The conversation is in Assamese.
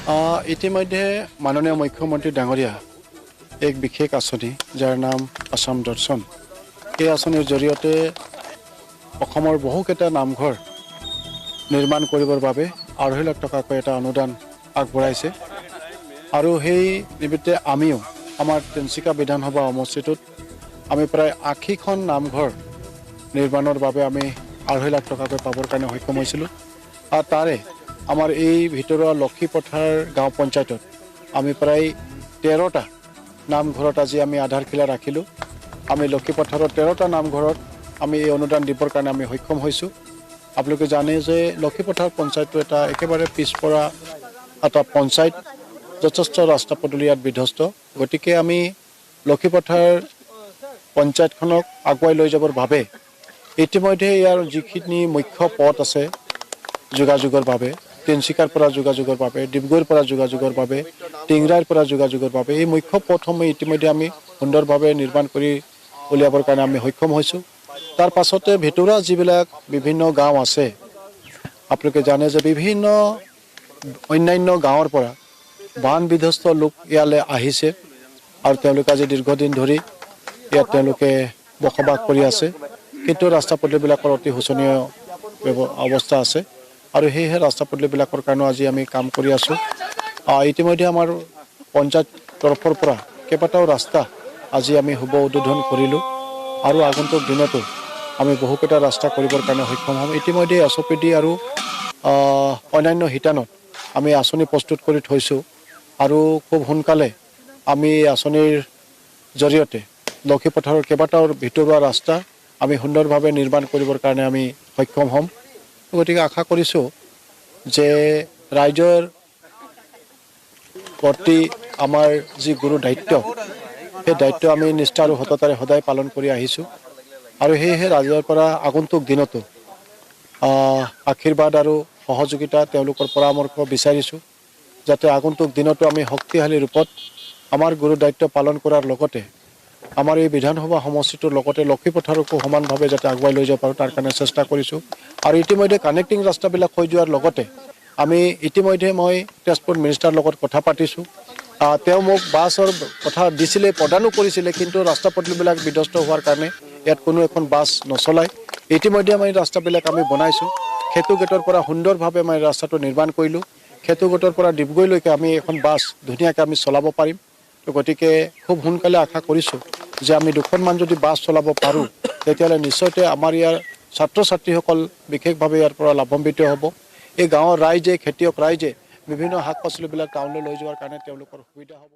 ইতিমধ্যে মাননীয় মুখ্যমন্ত্ৰী ডাঙৰীয়া এক বিশেষ আঁচনি, যাৰ নাম আছাম দৰ্শন, এই আঁচনিৰ জৰিয়তে অসমৰ বহুকেইটা নামঘৰ নিৰ্মাণ কৰিবৰ বাবে 2.5 লাখ টকাকৈ এটা অনুদান আগবঢ়াইছে। আৰু সেই নিমিত্তে আমিও আমাৰ তিনিচুকীয়া বিধানসভা সমষ্টিটোত আমি প্ৰায় 80খন নামঘৰ নিৰ্মাণৰ বাবে আমি 2.5 লাখ টকাকৈ পাবৰ কাৰণে সক্ষম হৈছিলোঁ। আৰু তাৰে আমাৰ এই ভিতৰুৱা লক্ষীপথাৰ গাঁও পঞ্চায়তত আমি প্ৰায় 13টা নামঘৰত আজি আমি আধাৰশিলা ৰাখিলোঁ। আমি লক্ষীপথাৰৰ 13টা নামঘৰত আমি এই অনুদান দিবৰ কাৰণে আমি সক্ষম হৈছোঁ। আপোনালোকে জানে যে লক্ষীপথাৰ পঞ্চায়তটো এটা একেবাৰে পিছপৰা এটা পঞ্চায়ত, যথেষ্ট ৰাস্তা পদূলি ইয়াত বিধ্বস্ত। গতিকে আমি লক্ষীপথাৰ পঞ্চায়তখনক আগুৱাই লৈ যাবৰ বাবে ইতিমধ্যে ইয়াৰ যিখিনি মুখ্য পথ আছে যোগাযোগৰ বাবে, তিনিচুকীয়াৰ পৰা যোগাযোগৰ বাবে, ডিব্ৰুগড়ৰ পৰা যোগাযোগৰ বাবে, টিংৰাইৰ পৰা যোগাযোগৰ বাবে, এই মুখ্য পথসমূহ ইতিমধ্যে আমি সুন্দৰভাৱে নিৰ্মাণ কৰি উলিয়াবৰ কাৰণে আমি সক্ষম হৈছোঁ। তাৰ পাছতে ভিতৰুৱা যিবিলাক বিভিন্ন গাঁও আছে, আপোনালোকে জানে যে বিভিন্ন অন্যান্য গাঁৱৰ পৰা বান বিধ্বস্ত লোক ইয়ালৈ আহিছে আৰু তেওঁলোকে আজি দীৰ্ঘদিন ধৰি ইয়াত তেওঁলোকে বসবাস কৰি আছে, কিন্তু ৰাস্তা পদূলিবিলাকৰ অতি শোচনীয় অৱস্থা আছে আৰু সেয়েহে ৰাস্তা পদূলিবিলাকৰ কাৰণেও আজি আমি কাম কৰি আছোঁ। ইতিমধ্যে আমাৰ পঞ্চায়ত তৰফৰ পৰা কেইবাটাও ৰাস্তা আজি আমি শুভ উদ্বোধন কৰিলোঁ আৰু আগন্তুক দিনতো আমি বহুকেইটা ৰাস্তা কৰিবৰ কাৰণে সক্ষম হ'ম। ইতিমধ্যে এছ অ' পি ডি আৰু অন্যান্য শিতানত আমি আঁচনি প্ৰস্তুত কৰি থৈছোঁ আৰু খুব সোনকালে আমি আঁচনিৰ জৰিয়তে লক্ষীপথাৰৰ কেইবাটাও ভিতৰুৱা ৰাস্তা আমি সুন্দৰভাৱে নিৰ্মাণ কৰিবৰ কাৰণে আমি সক্ষম হ'ম। গতিকে আশা কৰিছোঁ যে ৰাইজৰ প্ৰতি আমাৰ যি গুৰু দায়িত্ব, সেই দায়িত্ব আমি নিষ্ঠা আৰু সততাৰে সদায় পালন কৰি আহিছোঁ আৰু সেয়েহে ৰাইজৰ পৰা আগন্তুক দিনতো আশীৰ্বাদ আৰু সহযোগিতা, তেওঁলোকৰ পৰামৰ্শ বিচাৰিছোঁ, যাতে আগন্তুক দিনতো আমি শক্তিশালী ৰূপত আমাৰ গুৰু দায়িত্ব পালন কৰাৰ লগতে আমাৰ এই বিধানসভা সমষ্টিটোৰ লগতে লক্ষীপথাৰকো সমানভাৱে যাতে আগুৱাই লৈ যাব পাৰোঁ তাৰ কাৰণে চেষ্টা কৰিছোঁ। আৰু ইতিমধ্যে কানেক্টিং ৰাস্তাবিলাক হৈ যোৱাৰ লগতে আমি ইতিমধ্যে মই ট্ৰেন্সপৰ্ট মিনিষ্টাৰৰ লগত কথা পাতিছোঁ। তেওঁ মোক বাছৰ কথা দিছিলে, প্ৰদানো কৰিছিলে, কিন্তু ৰাস্তা পদূলিবিলাক বিধ্বস্ত হোৱাৰ কাৰণে ইয়াত কোনো এখন বাছ নচলায়। ইতিমধ্যে আমি ৰাস্তাবিলাক আমি বনাইছোঁ। খেতু গেটৰ পৰা সুন্দৰভাৱে আমি ৰাস্তাটো নিৰ্মাণ কৰিলোঁ। খেতু গেটৰ পৰা ডিব্ৰুগড়লৈকে আমি এখন বাছ ধুনীয়াকৈ আমি চলাব পাৰিম। গতিকে খুব সোনকালে আশা কৰিছোঁ যে আমি দুখনমান যদি বাছ চলাব পাৰোঁ, তেতিয়াহ'লে নিশ্চয়তে আমাৰ ইয়াৰ ছাত্ৰ ছাত্ৰীসকল বিশেষভাৱে ইয়াৰ পৰা লাভান্বিত হ'ব। এই গাঁৱৰ ৰাইজে, খেতিয়ক ৰাইজে বিভিন্ন শাক পাচলিবিলাক টাউনলৈ লৈ যোৱাৰ কাৰণে তেওঁলোকৰ সুবিধা হ'ব।